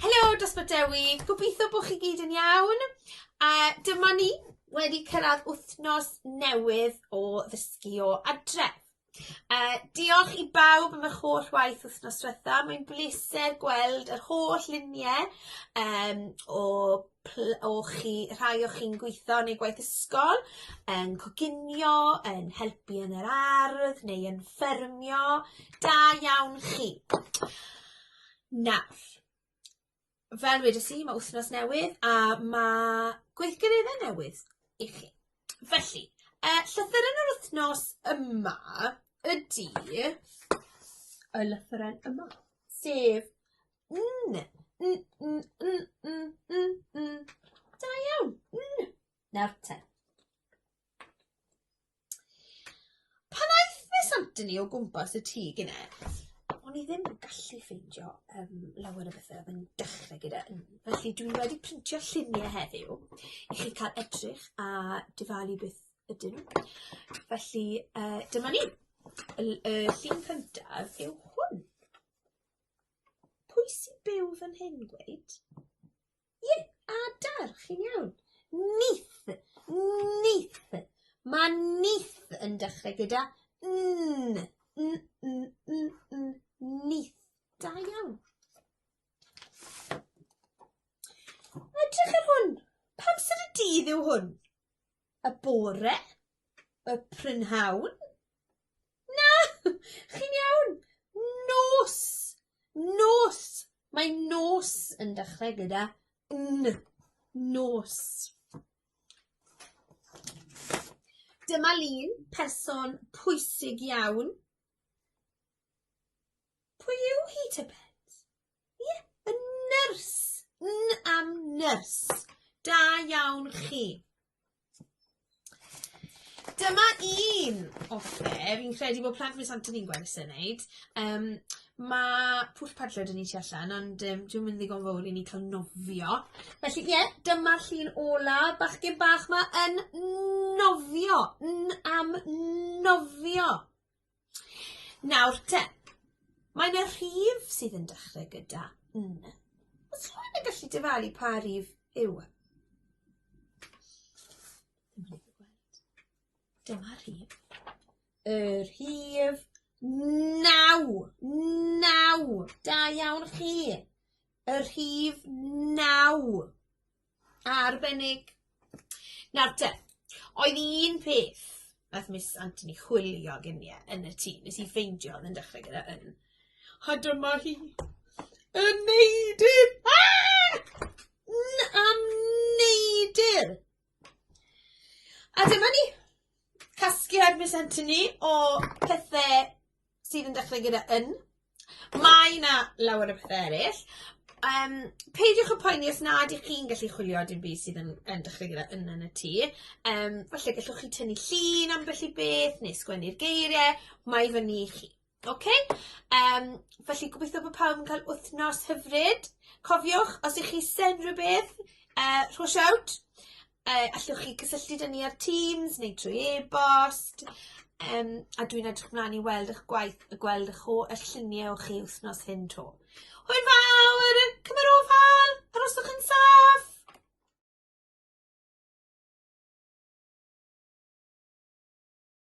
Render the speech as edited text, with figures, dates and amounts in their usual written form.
Helo Dosbarth Dewi, gobeithio bod chi gyd yn iawn. A dyma ni wedi cyrraedd wythnos newydd o ddysgu o adre. Yy diolch i bawb am eich holl waith wythnos dwetha, mae'n bleser gweld yr holl lunie yym o pl- o chi rhai o chi'n gweitho neu gwaith ysgol, yn coginio, yn helpu yn yr ardd neu yn ffermio. Da iawn chi. Nawr, fel wedes i, ma' wthnos newydd a ma' gweithgaredde newydd i chi. Felly, yy llythyren yr wthnos yma ydi y lythyren yma, sef N. N N N N N N. Da iawn, N. Nawr te. Pan aeth Miss Anthony o gwmpas y tŷ gynne, o'n i ddim yn gallu ffeindio yym lawer o bethe o'dd yn dechre gyda N, felly dwi wedi printio llunie heddiw i chi ca'l edrych a difalu beth ydyn nw. Felly yy dyma ni. Y l- y llun cyntaf yw hwn. Pwy sy'n byw fan hyn gweud? Ie, adar, chi'n iawn. Nyth, nyth. Mae nyth yn dechrau gyda n, n, n, n, n, nyth. Da iawn. Edrych ar hwn. Pa amser y dydd yw hwn? Y bore? Y prynhawn? Na! Chi'n iawn! Nos! Nos! Mae nos yn dechrau gyda n. Nos. Dyma lun person pwysig iawn. Pwy yw hi tybed? Ie, y nyrs. N am nyrs. Da iawn chi. Dyma un offer fi'n credu bod plant Miss Anthony'n gweld isie neud yym ma' pwll padlo 'da ni tu allan ond yym dyw e'm yn ddigon fowr i ni ca'l nofio. Felly ie dyma'r llun ola bachgen bach 'ma yn nofio. N am nofio. Nawr te, mae 'na rhif sydd yn dechre gyda N. O's rhywun yn gallu dyfalu pa rif yw e? Ddim yn gallu gweld. Dyma rhif. Y rhif naw! Naw! Da iawn chi! Y rhif naw. Arbennig. Nawr te, oedd un peth nath Miss Anthony chwilio gen i yn y tŷ, nes i ffeindio oedd yn dechrau gyda yn. A dyma hi, y neidr! Ah! N am neidr! A dyma ni, casgliad Miss Anthony o pethe sydd yn dechrau gyda yn. Mae 'na lawer o pethe eryll. Yym peidiwch â poeni os nad 'ych chi'n gallu chwilio dim byd sydd yn yn dechre gyda yn yn y tŷ. Yym falle gallwch chi tynnu llun ambell i beth ne' sgwennu'r geirie, mae i fyny i chi. Oce? Yym felly gobeithio bo' pawb yn ca'l wthnos hyfryd. Cofiwch os 'ych chi isie unryw beth yy rho shout. Yy allwch chi cysylltu 'da ni ar Teams neu trwy e-bost yym a dwi'n edrych mlan i weld 'ych gwaith a gweld 'ych ho- 'ych llunie o chi wthnos hyn 'to. Hwyl fawr! Cymer ofal! Aroswch yn saff!